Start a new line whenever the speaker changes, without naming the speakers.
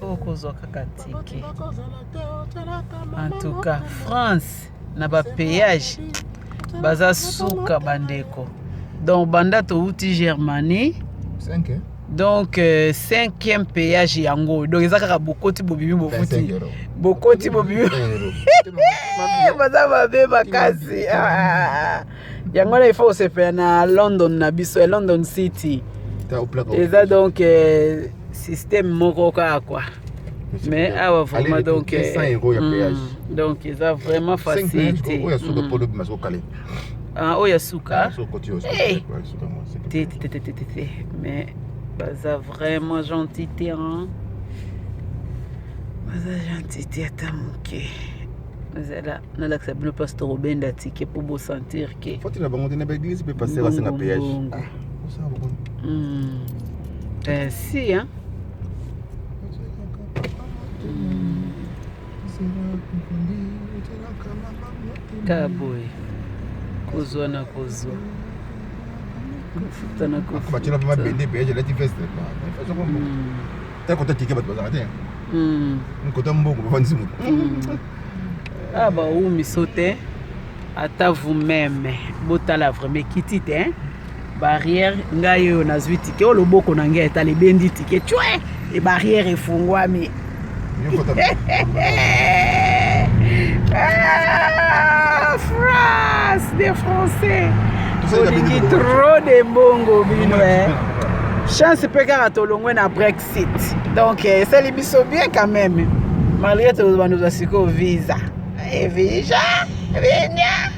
Okozwa kaka ticket. En tout cas, France na ba péage baza suka bandeko. Donc banda touti Germanie
5 hein?
Donc cinquième péage yango. Donc eza kaka bokoti bobimi bofuti. Bokoti bobimi. Baza mabe makasi. Ah. Yango wana il faut osepela na London na biso ya London City. Eza donc système moko kaka quoi. Mais awa vraiment donc
100 euros ya péage.
Donc eza vraiment facilité.
Oyo suka polo bima soko kale.
Ah, oyo ya suka. Te te te te te te. Mais baza vraiment gentil te hein. Baza gentil te ata moke. Ezala nalakisa bino place tokobenda ticket mpo bosentir ke
Foti na bango te, na ba église pe pasteur asenga péage.
Mbongo. Si hein. Kaka boye kozwa na kozwa, kofuta na
kofuta. Batiela mpe mabende péage elati veste. Ta kota ticket bato bazalaka te. Kota mbongo bafandisi moto.
Ah, baumiso te ata vous-même botala vraiment ekiti te hein? Barrière ngai oyo nazwi ticket oyo loboko na ngai etala ebendi ticket cwe e barrière efungwami. Ah, France des Français bolingi trop de mbongo bino eh. Chance mpe kaka tolongwe na Brexit, donc esali biso bien quand même, malgré tozobanda ozwa sikoyo visa e visa vinya.